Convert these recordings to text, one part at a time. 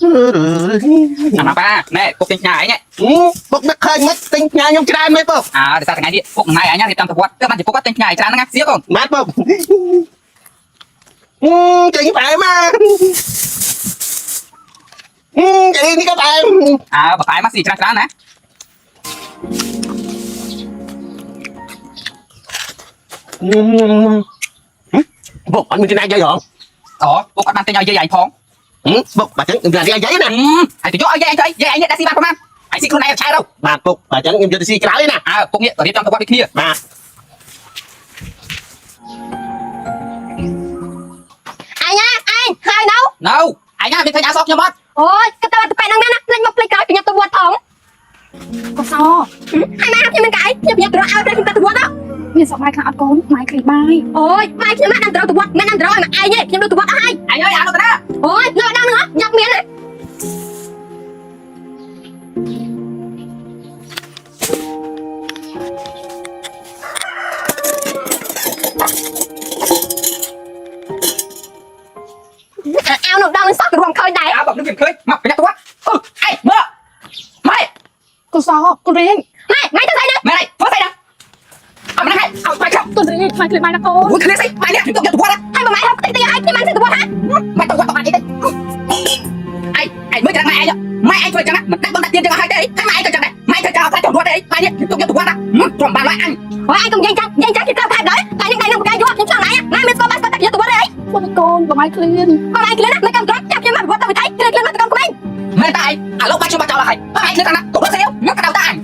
អាម៉ាប៉ាណែពុកទិញផ្ញើឯង ពុកនឹកឃើញមិនទិញផ្ញើខ្ញុំច្រើនមែនពុក អើដោយសារថ្ងៃនេះពុកម៉ែឯងរៀបចំទៅវត្តទើបបានជាពុកទិញផ្ញើឯងច្រើនហ្នឹងណាសៀកូន បាទពុកចេញផ្អែមមកចេញនេះក៏ផ្អែម អើបើផ្អែមមកស៊ីច្រើនច្រើនណា ពុកអត់មានចំណាយយាយហង អូពុកអត់បានទិញឲ្យយាយឯងផង ពុកបាទចឹងខ្ញុំចំណាយយាយណា ហើយទៅយកឲ្យយាយឯងទៅយាយឯងនេះដាក់ស៊ីបានប្រហែលហើយស៊ីខ្លួនឯងឆែទៅ បាទពុកបាទចឹងខ្ញុំយកទៅស៊ីក្រោយណា អើពុកនេះក៏រៀបចំទៅវត្តដូចគ្នា បាទ អញណាអញហើយនៅ នៅឯងណាមានឃើញអាសខ្ញុំអត់ អូយគិតតែទៅប៉ែហ្នឹងណាភ្លេចមកភ្លេចក្រោយពីញ៉ាំទៅវត្តផង កុស ហើយម៉ែខ្ញុំមិនកាយខ្ញុំញ៉ាំទៅឲ្យព្រេះខ្ញុំទៅវត្តដល់ មានសក់បាយខ្លះអត់កូនម៉ែគ្លីបាយ អូយម៉ែខ្ញុំណាស់ដល់ទៅវត្តមិនដល់ទៅឲ្យម៉ែឯងទេខ្ញុំទៅវត្តអស់ហើយ ឯងអើយអានោះទៅណា អូយនៅដល់ហ្នឹងញ៉ាំមានណាអាវនោះដល់នឹងសោះក៏រួមឃើញដែរ អើបើនឹងខ្ញុំឃើញមកប្រញាប់ទៅវត្តអឺឯងមើលម៉ែ កុសកូនរៀង ម៉ែម៉ែទៅស្អីណា ម៉ែឯងធ្វើស្អីណាអត់មិនហ្នឹងឲ្យបាយខ្ញុំ កូនរៀងម៉ែគ្លីបាយណាកូន អូយឃ្លៀស្អីបាយនេះខ្ញុំទៅយកទៅវត្ត ហើយបើម៉ែហូបតិចតិចឲ្យខ្ញុំបានទៅវត្តហា ម៉ែទៅវត្តទៅបានអីទៅឯងឯងមើលចឹងម៉ែឯងម៉ែឯងធ្វើចឹងណាមិនដាច់បងដាច់ទៀនចឹងឲ្យទេហើយម៉ែឯងក៏ចឹងដែរម៉ែធ្វើចឹងឲ្យខ្លាចចូលវត្តទេបាយនេះខ្ញុំទៅយកទៅវត្តណាទ្រាំបានឡើយអញ អូយឯងកុំនិយាយចឹងនិយាយចឹងគេត្រូវខែដល់តែនឹងដៃនឹងបកាយយកខ្ញុំចង់ណៃម៉ែមានស្គាល់បានស្គាល់តែខ្ញុំទៅវត្តទេអី បងកូនបងម៉ែគ្លៀន បើឯងក្លៀនណាមិនកំត្រចាប់ខ្ញុំមកវត្តទៅវិថីក្លៀនក្លៀនមកទៅកំក្មេង មែនតែឯងឥឡូវបាយខ្ញុំបាច់ចោលហើយហើយឯងឃ្លៀខាងណាទៅរត់ស្អីខ្ញុំកដៅតាអញ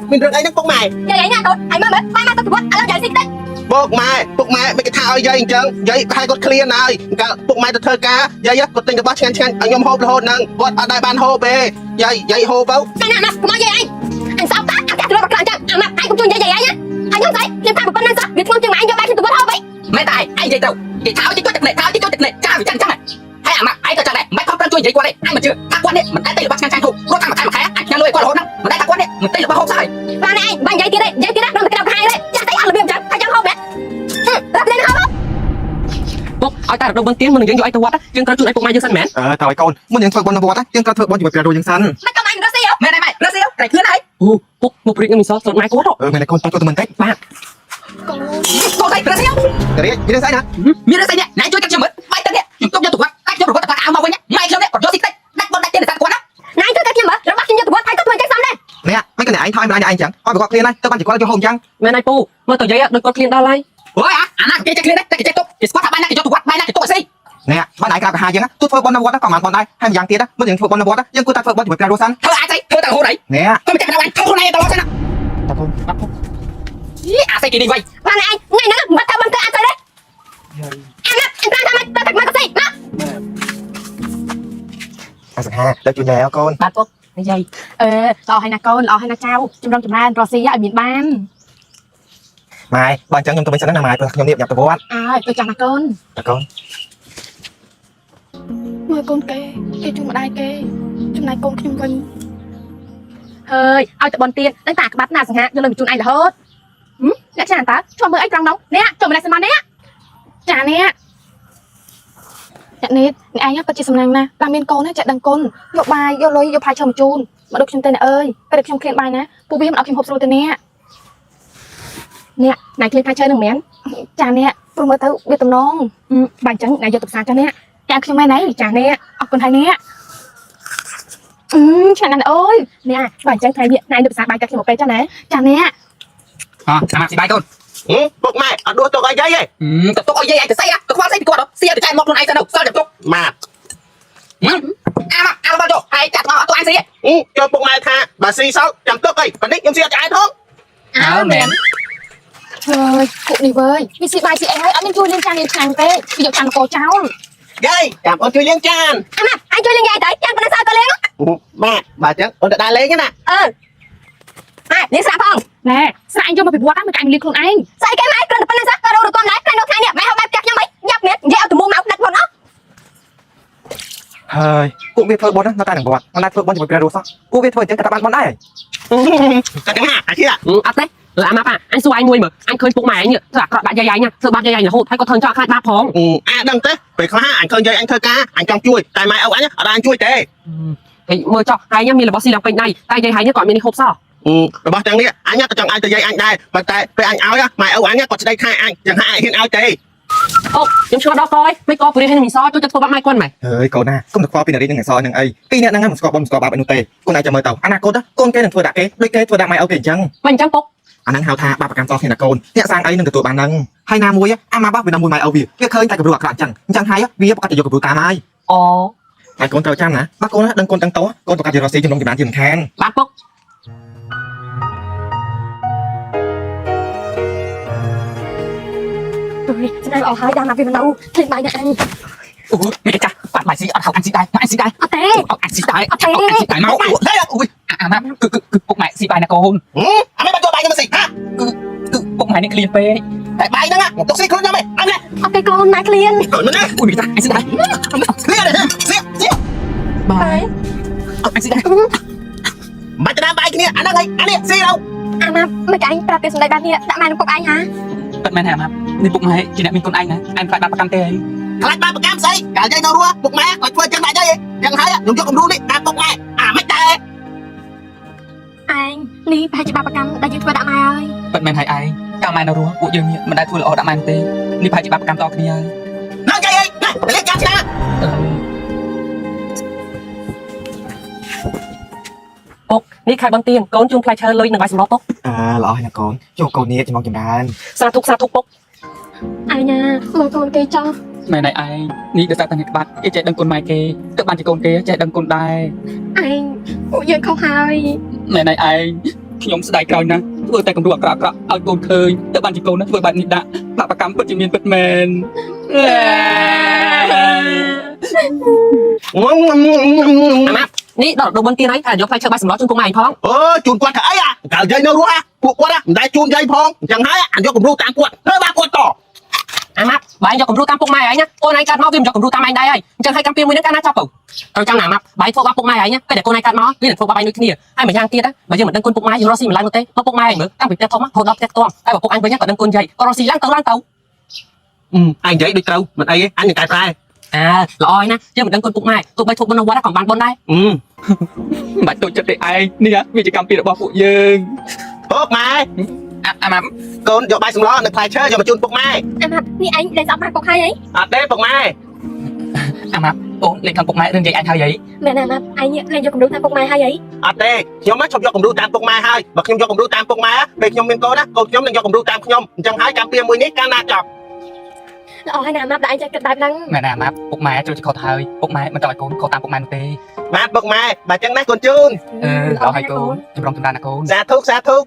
មានរឿងអីហ្នឹងពុកម៉ែ យាយឯងណាកូនឯងមើលមើលបាយមកទៅវត្តឥឡូវយាយស៊ីតិច ពុកម៉ែពុកម៉ែមិនគេថាឲ្យយាយអញ្ចឹងយាយឲ្យគាត់ឃ្លានហើយកាលពុកម៉ែទៅធ្វើការយាយគាត់ទិញរបស់ឆ្ងាញ់ឆ្ងាញ់ឲ្យខ្ញុំហូបរហូតហ្នឹងគាត់អត់ដែរបានហូបទេយាយយាយហូបទៅ ណែណាមកកុំឲ្យយាយឯងអញសោកតាអាចាស់ទៅរត់ខ្លាំងចឹងអាម៉ាក់ឯងកុំជួយយាយយាយឯងណាអញខ្ញុំស្អីខ្ញុំថាប៉ុណ្ណឹងសោះវាធ្ងន់ជាងម៉ែឯងយកបាយខ្ញុំទៅវត្តហូបអី មែនតែឯងឯងនិយាយទៅនិយាយថាឲ្យជួយទឹកនេះថាឲ្យជួយទឹកនេះចាវាចឹងចឹងហើយអាម៉ាក់ឯងក៏ចឹងដែរមិនខំប្រឹងជួយនិយាយគាត់ទេឯងមិនជឿថាគាត់នេះមិនតែទិញរបស់ឆ្ងាញ់ឆ្ងាញ់ហូបរត់តាមមួយខែមួយខែអញញ៉ាំលុយគាត់រហូតហ្នឹងមិនតែថាគាត់នេះមិនទិញរបស់ហូបសោះហើយ បានឯងបាញ់និយាយទៀតទេនិយាយទៀតណារត់ទៅក្រៅខាយទេចាស់តែអត់របៀបចឹងហើយចង់ហូបមែនរត់លេងហូប ពុកឲ្យតែរដូវបុណ្យទានមុននឹងយើងយកឲ្យទៅវត្តយើងត្រូវជូនឲ្យពុកម៉ែយើងសិនមែន អើតើឲ្យកូនមុនយើងធ្វើបុណ្យនៅវត្តយើងត្រូវធ្វើបុណ្យជាមួយព្រះរួយើងសិន មិនកុំអញរត់ស៊ី មែនហើយម៉ែរត់ស្អីក្រៃឃ្លឿនហើយ អូពុកមកព្រិចនឹងមីសស្រុតម៉ែគាត់ អឺមែនហើយកូនតោះចូលទៅមិនតិច បាទ កូន កូនស្អីរត់ស្អី តរិយមានរឿងស្អីណា មានរឿងស្អីនេះណែជួយទឹកខ្ញុំមើលបាយទឹកនេះខ្ញុំទុកយកទៅវត្តតែខ្ញុំរត់ទៅផ្លាក់អាវមកវិញម៉ែខ្ញុំនេះគាត់យកស៊ីតិចដាច់បុណ្យដាច់ទានតែគាត់ណា ណៃជួយតែខ្ញុំមើលរបស់ខ្ញុំយកទៅវត្តហើយក៏ធ្វើចឹងសំដែរ នេះមិនក៏អ្នកឯងថយម្ដាយអ្នកឯងចឹងឲ្យប្រកបឃ្លានហើយទៅបានជាគាត់យកហូបចឹង មែនហើយពូមើលទៅយាយដូចគាត់គ្លៀនដល់ហើយ អូយអាណាគេចេះឃ្លៀនដែរតែគេចេះទុកគេស្គាល់ថាបាយណាគេយកទៅវត្តបាយណាគេទុកឲ្យស៊ី នេះបានឯងក្រាបកាហាយើងទូធ្វើបុណ្យនៅវត្តក៏មិនបុណ្យដែរហើយម្យ៉ាងទៀតមុនយើងធ្វើបុណ្យនៅវត្តយើងគួរតែធ្វើបុណ្យជាមួយព្រះរួសិន ធ្វើអាចស្អីធ្វើតែរហូតអី នេះ ធ្វើមិនចេះដល់អញធ្វើខ្លួនឯងទៅសិនណា តើកូនបាត់ពុក យីអាស្អីគេនេះវៃ បានឯងថ្ងៃហ្នឹងមិនថាបានទៅអត់ទៅទេអាណាអញប្រាំថាមិនទៅតែមកក៏ស៊ីមក អាសង្ហាលើកជួយយាយឲ្យកូន បាទពុកយាយ អឺល្អហើយណាកូនល្អហើយណាចៅចម្រុងចម្រើនរស់ស៊ីឲ្យមានបាន ម៉ែបើអញ្ចឹងខ្ញុំទៅវិញសិនណាម៉ែព្រោះខ្ញុំនេះញ៉ាំទៅវត្ត អើយទៅចាស់ណាកូន តើកូន មើលកូនគេគេជួយម្ដាយគេចំណាយកូនខ្ញុំវិញហើយឲ្យតបនទៀនដឹងតាក្បាត់ណាសង្ហាយកលុយមកជូនឯងរហូតអ្នកចាតើជួយមើលអីត្រង់នោះអ្នកជួយម្នាក់សិនមកអ្នកចាអ្នកអ្នកនេះអ្នកឯងពិតជាសំណាងណាស់តាមមានកូនចេះដឹងគុណយកបាយយកលុយយកផ្លែឈើមកជូនមកដូចខ្ញុំទេអ្នកអើយពេលដែលខ្ញុំឃ្លានបាយណាពួកវាមិនឲ្យខ្ញុំហូបស្រួលទេអ្នកអ្នកណៃឃ្លានផ្លែឈើនឹងមែនចាអ្នកព្រោះមើលទៅវាតំណងបើអញ្ចឹងណៃយកទៅផ្សារចាអ្នកចាខ្ញុំមែនហើយចាអ្នកអរគុណហើយអ្នកអឺឆ្ងាញ់ណាស់អូយអ្នកបើអញ្ចឹងថ្ងៃនេះណៃទៅផ្សារបាយកាខ្ញុំមកពេលចាណាចាអ្នក អអាម៉ាក់ស៊ីបាយកូន ពុកម៉ែអត់ដួសទុកឲ្យយាយទេ ទៅទុកឲ្យយាយឯងទៅស្អីទៅខ្វល់ស្អីពីគាត់ស៊ីឲ្យទៅចែកមកខ្លួនឯងទៅនៅសល់តែទុក បាទ អាម៉ាក់អារបស់យកហើយចាត់មកអត់ទុកអញស៊ី ចូលពុកម៉ែថាបើស៊ីសល់ចាំទុកអីប៉ានេះខ្ញុំស៊ីអត់ឆ្អែតហង អើមែន ហើយពួកនេះវើយវាស៊ីបាយស៊ីអីហើយអត់មានជួយលាងចានលាងឆ្នាំងទេវាយកចានកោចោល យាយចាំអូនជួយលាងចាន អាម៉ាក់អញជួយលេងយាយទៅចាំប៉ុណ្ណឹងសើក៏លេង បាទបើអញ្ចឹងអូនទៅដើរលេងណា អឺម៉ែលេងស្រាប់ផង ណែស្រាក់អញយកមកពីវត្តហ្នឹងមិនកាញ់លាងខ្លួនឯង ស្អីគេម៉ែគ្រាន់តែប៉ុណ្ណឹងសោះក៏រករកដែរតែនៅថ្ងៃនេះម៉ែហូបបែបផ្ទះខ្ញុំអីញាប់មែននិយាយឲ្យទមុំមកដាច់ផងអស់ ហើយពួកវាធ្វើបុណ្យនៅតែនឹងវត្តមិនដែលធ្វើបុណ្យជាមួយព្រះរួសោះពួកវាធ្វើអញ្ចឹងក៏តែបានបុណ្យដែរ តែទាំងហាអាជា អត់ទេ អាម៉ាប់អញសួរឯងមួយមើលអញឃើញពុកម៉ែឯងធ្វើអាក្រក់ដាក់យាយឯងធ្វើបាបយាយឯងរហូតហើយក៏ធ្វើចោលខ្លាចបាបផង អាដឹងទេពេលខ្លះអញឃើញយាយអញធ្វើការអញចង់ជួយតែម៉ែឪអញអត់អញជួយទេ ហើយមើលចោះហើយមានរបស់ស៊ីឡើងពេញដៃតែយាយហើយក៏អត់មានហូបសោះ របស់ទាំងនេះអញក៏ចង់ឲ្យទៅយាយអញដែរប៉ុន្តែពេលអញឲ្យម៉ែឪអញគាត់ស្ដីថាអញយ៉ាងហាក់ហ៊ានឲ្យទេ អូខ្ញុំឆ្លដល់កយមិនកពរិះឲ្យមីសជួយទៅធ្វើបាបម៉ែគាត់ម៉េច ហើយកូនណាកុំទៅខ្វល់ពីនារីនឹងអសនឹងអីពីរអ្នកហ្នឹងមិនស្គាល់បុណ្យមិនស្គាល់បាបអីនោះទេកូនឯងចាំមើលទៅអនាគតកូនគេនឹងធ្វើដាក់គេដូចគេធ្វើដាក់ម៉ែឪគេអញ្ចឹង មិនអញ្ចឹងពុក អាហ្នឹងហៅថាបាបកម្មតគ្នាណាកូនអ្នកសាងអីនឹងទទួលបានហ្នឹងហើយណាមួយអាម៉ាបាវានៅមួយម៉ែឪវាវាឃើញតែគំរូអាក្រក់អញ្ចឹងអញ្ចឹងហើយវាប្រកាសជាយកគំរូតាមហើយ អូ ហើយកូនត្រូវចាំណាបើកូនដឹងកូនទាំងតោកូនប្រកាសជារកស៊ីចំណងចម្រើនជាមិនខាន បាទពុក ទុយស្ដាយអស់ហើយដល់មកវាមិននៅឃ្លីនបាយណាអញ អូមីកាចាស់បាត់បាយស៊ីអត់ហៅអញស៊ីដែរអញស៊ីដែរ អត់ទេ អត់អញស៊ីដែរអត់អញស៊ីដែរមកអូយអាម៉ាប់គឺគឺគឺពុកម៉ែស៊ីបាយណាកូន អាមិនបាច់យកបាយខ្ញុំមកស៊ីហា គឺពុកម៉ែនេះឃ្លានពេក តែបាយហ្នឹងមកទុកស៊ីខ្លួនខ្ញុំឯងអញណា អត់ទេកូនម៉ែឃ្លាន កូនណា អូយមីកាចាស់អញស៊ីដែរ ឃ្លានស៊ីស៊ី បាយអត់អញស៊ីដែរ មិនទៅតាមបាយគ្នាអាហ្នឹងឯងអានេះស៊ីទៅ អាម៉ាមិនឯងប្រាប់ពីសម្ដីបែបនេះដាក់ម៉ែនឹងពុកឯងហា ពិតមែនហ่าម៉ាប់នេះពុកម៉ែជាអ្នកមានកូនឯងណាឯងខ្លាចបាបប្រកម្មទេអី ខ្លាចបាបកម្មស្អីកាលយាយនៅរស់ពុកម៉ែគាត់ធ្វើចឹងដាក់យាយយ៉ាងហើយខ្ញុំយកគំរូនេះតាមពុកម៉ែអាមិនដែរ ឯងនេះប្រហែលជាបាបកម្មដែលយើងធ្វើដាក់ម៉ែហើយ ពិតមែនហើយឯងកាលម៉ែនៅរស់ពួកយើងនេះមិនដែលធ្វើល្អដាក់ម៉ែទេនេះប្រហែលជាបាបកម្មតគ្នាហើយ ណាយាយអីណាតលេកាឆ្នាំ ពុកនេះខែបន្ទៀងកូនជូនផ្លែឈើលុយនិងបាយសម្លពុក អើល្អហើយណាកូនចូលកូននេះចំណងចម្រើន សាធុសាធុពុក ឯងណាមើលកូនគេចោះ មែនហើយឯងនេះដោយសារតែអ្នកក្បាត់គេចេះដឹងគុណម៉ែគេទើបបានជាកូនគេចេះដឹងគុណដែរ ឯងពួកយើងខុសហើយ មែនហើយឯងខ្ញុំស្ដាយក្រោយណាស់ធ្វើតែគំរូអាក្រក់ៗឲ្យកូនឃើញទើបបានជាកូនណាធ្វើបែបនេះដាក់បាបកម្មពិតជាមានពិតមែន អាម៉ាប់នេះដល់ដូបន្ទៀងហើយថាយកផ្លែឈើបាយសម្លជូនពុកម៉ែឯងផង អឺជូនគាត់ធ្វើអីអាកាលយាយនៅរស់ពួកគាត់មិនដែលជូនយាយផងអញ្ចឹងហើយអញយកគំរូតាមគាត់ធ្វើបាបគាត់ត អាម៉ាប់បើឯងយកគំរូតាមពុកម៉ែឯងណាកូនឯងកាត់មកវាមិនយកគំរូតាមឯងដែរហើយអញ្ចឹងឲ្យកម្មពីមួយហ្នឹងកាលណាចប់ទៅត្រូវចាំណាអាម៉ាប់បើឯងធ្វើបាបពុកម៉ែឯងណាពេលដែលកូនឯងកាត់មកវានឹងធ្វើបាបឯងដូចគ្នាហើយម្យ៉ាងទៀតណាបើយើងមិនដឹងគុណពុកម៉ែយើងរកស៊ីមិនឡើងនោះទេមកពុកម៉ែឯងមើលតាំងពីផ្ទះធំរហូតដល់ផ្ទះខ្ទមតែបើពុកអញវិញក៏ដឹងគុណយាយក៏រកស៊ីឡើងទៅឡើងទៅ អញនិយាយដូចត្រូវមិនអីទេអញនឹងកែប្រែ អើល្អហើយណាយើងមិនដឹងគុណពុកម៉ែទោះបីធ្វើបុណ្យនៅវត្តក៏បានបុណ្យដែរ អឺ មិនបាច់តូចចិត្តទេឯងនេះវាជាកម្មពីរបស់ពួកយើង ពុកម៉ែ អាម៉ាប់ កូនយកបាយសម្លនិងផ្លែឈើយកមកជូនពុកម៉ែ អាម៉ានេះឯងលែងស្អប់ម៉ែពុកហើយអី អត់ទេពុកម៉ែ អាម៉ាប់អូនលេងខាងពុកម៉ែរឿងយាយអញហើយអី មែនអាម៉ាឯងលែងយកគំរូតាមពុកម៉ែហើយអី អត់ទេខ្ញុំឈប់យកគំរូតាមពុកម៉ែហើយបើខ្ញុំយកគំរូតាមពុកម៉ែពេលខ្ញុំមានកូនណាកូនខ្ញុំនឹងយកគំរូតាមខ្ញុំអញ្ចឹងហើយកម្មពៀមួយនេះកាលណាចប់ ល្អហើយណាអាម៉ាដែលឯងចេះគិតបែបហ្នឹង មែនអាម៉ាប់ពុកម៉ែចូលជាខុសទៅហើយពុកម៉ែមិនចង់ឲ្យកូនខុសតាមពុកម៉ែនោះទេ បាទពុកម៉ែបើអញ្ចឹងណាកូនជូន អឺល្អហើយកូនចម្រុងចម្រើនណាកូន សាធុសាធុ